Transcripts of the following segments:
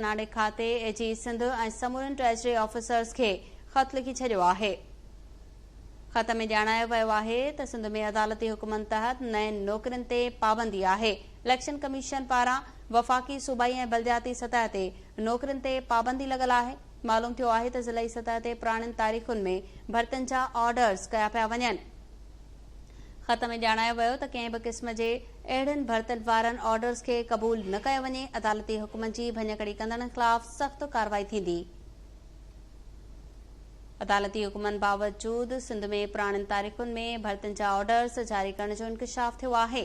ناڻي کاتي، اي جي سنڌ ۽ سمورن ٽريزري آفيسرز کي خط لکي ڇڏيو آهي. خط ۾ ڄاڻايو ويو آهي ته سنڌ ۾ عدالتي حڪمن تحت نين نوڪرين تي پابندي آهي. اليڪشن ڪميشن پاران وفاقي، صوبائي ۽ بلدياتي سطح تي نوڪرين تي پابندي لڳل آهي. معلوم ٿيو آهي ته ضلعي سطح تي پراڻين تاريخن ۾ ڀرتين جا آرڊرز ڪيا پيا وڃن. خط ۾ ڄاڻايو ويو ته ڪنهن به قسم جي اهڙين ڀرتين وارن آرڊرز کي قبول نه ڪيو وڃي، عدالتي حڪمن جي ڀڃڪڙي ڪندڙن خلاف سخت ڪارروائي ٿيندي. عدالتي حڪمن باوجود سنڌ ۾ پراڻين تاريخن ۾ ڀرتين جا آرڊرز جاري ڪرڻ جو انڪشاف ٿيو آهي.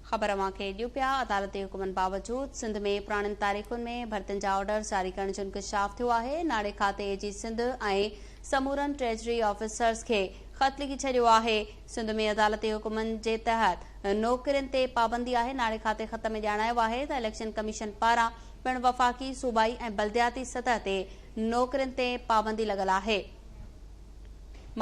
خبر اوهان کي ڏيون پيا عدالتي حڪمن باوجود سنڌ ۾ پراڻين تاريخن ۾ ڀرتين جا آرڊرز جاري ڪرڻ جو انڪشاف ٿيو آهي، ناڻي کاتي اي جي سنڌ ۽ سمورن ٽريزري آفيسرز کي خط لکي ڇڏيو آهي، سنڌ ۾ عدالتي حڪمن جي تحت نوڪرين تي پابندي آهي، ناڻي کاتي خط ۾ ڄاڻايو آهي ته اليڪشن ڪميشن پاران پڻ وفاقي، صوبائي ۽ بلدياتي سطح تي نوڪرين تي پابندي لڳل آهي.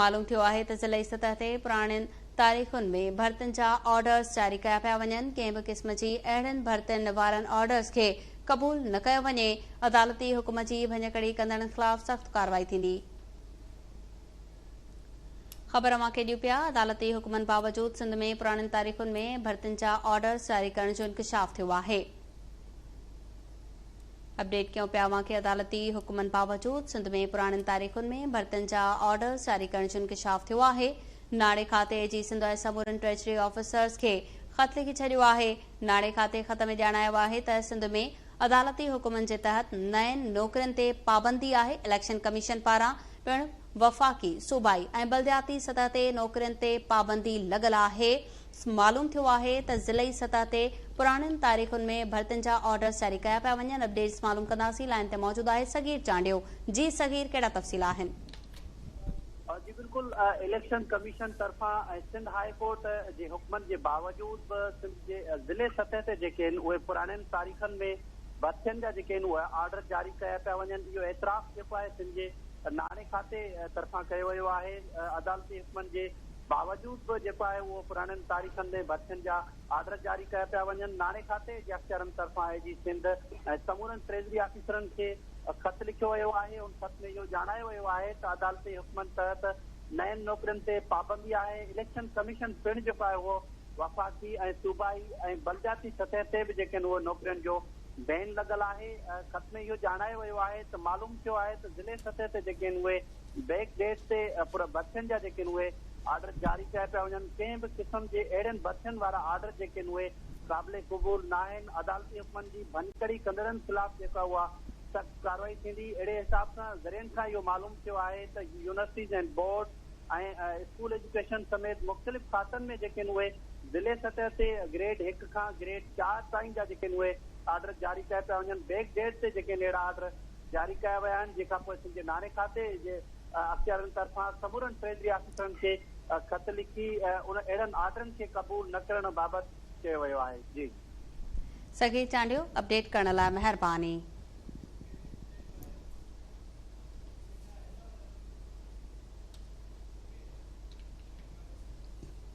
معلوم ٿيو آهي ته ضلعي سطح تي پراڻين تاريخن ۾ ڀرتين جا آرڊرز جاري ڪيا پيا وڃن، ڪنهن به قسم جي اهڙين ڀرتين وارن آرڊرز کي قبول نه ڪيو وڃي، عدالتي حڪم جي ڀڃڪڙي ڪندڙن خلاف سخت ڪارروائي ٿيندي. خبر اوهان کي ڏيون پيا، عدالتي حڪمن باوجود سنڌ ۾ پراڻين تاريخن ۾ ڀرتين جا آرڊرز جاري ڪرڻ جو انڪشاف ٿيو آهي. اپڊيٽ ڪيون پيا اوهان کي عدالتي حڪمن باوجود سنڌ ۾ پراڻين تاريخن ۾ ڀرتين جا آرڊرز جاري ڪرڻ جو انڪشاف ٿيو آهي ناڻي کاتي اي جي سنڌ ۽ سمورن ٽريزري آفيسرز کي خط لکي ڇڏيو آهي ناڻي کاتي خط ۾ ڄاڻايو آهي ته سنڌ ۾ عدالتي حڪمن جي تحت نين نوڪرين تي پابندي آهي اليڪشن ڪميشن پاران پڻ وفاقي صوبائي ۽ بلدياتي سطح تي نوڪرين تي پابندي لڳل آهي معلوم ٿيو آهي ته ضلعي سطح تي پراڻين تاريخن ۾ ڀرتين جا آرڊرز جاري ڪيا پيا وڃن اپڊيٽس معلوم ڪنداسين لائين تي موجود آهي صغير چانڊيو جي صغير ڪهڙا تفصيل آهن. جي بلڪل اليڪشن ڪميشن طرفان ۽ سنڌ هاء ڪورٽ جي حڪمن جي باوجود به سنڌ جي ضلعي سطح تي جيڪي آهن اهي پراڻين تاريخن ۾ ڀرتين جا جيڪي آهن اهي آرڊر جاري ڪيا پيا وڃن اهو اعتراف جيڪو آهي سنڌ جي ناڻي کاتي طرفان ڪيو ويو آهي عدالتي حڪمن جي باوجود به جيڪو آهي اهو پراڻين تاريخن ۾ ڀرتين جا آرڊر جاري ڪيا پيا وڃن، ناڻي کاتي جي اختيارن طرفان آء جي سنڌ ۽ سمورن ٽريزري آفيسرن کي خط لکيو ويو آهي، ان خط ۾ اهو ڄاڻايو ويو آهي ته عدالتي حڪمن تحت نين نوڪرين تي پابندي آهي، اليڪشن ڪميشن پڻ جيڪو آهي اهو وفاقي ۽ صوبائي ۽ بلدياتي سطح تي به جيڪي آهن اهي نوڪرين جو بين لڳل آهي، خط ۾ اهو ڄاڻايو ويو آهي ته معلوم ٿيو آهي ته ضلعي سطح تي جيڪي آهن اهي بيڪ ڊيٽ تي پر ڀرتين جا جيڪي آهن اهي آرڊر جاري ڪيا پيا وڃن، ڪنهن به قسم جي اهڙين ڀرتين وارا آرڊر جيڪي آهن اهي قابل قبول ناهن، عدالتي حڪمن جي ڀڃڪڙي ڪندڙن خلاف جيڪا اها سخت ڪارروائي ٿيندي، اهڙي حساب سان ذريعن کان اهو معلوم ٿيو آهي ته universities and boards ۽ school education سميت مختلف کاتن ۾ جيڪي آهن اهي ضلعي سطح تي گريڊ هڪ کان گريڊ چار تائين جا جيڪي آهن اهي آرڊر جاري ڪيا پيا وڃن، بيڪ ڊيٽ تي جيڪي آهن اهڙا آرڊر جاري ڪيا ويا آهن، جنهن کانپوء سنڌ جي ناڻي کاتي جي اختيارين طرفان سمورن ٽريزري آفيسرن کي خط لکي ان اهڙن آرڊرن کي قبول نه ڪرڻ بابت چيو ويو آهي. جي. صغير چانڊيو اپڊيٽ ڪرڻ لاء مهرباني.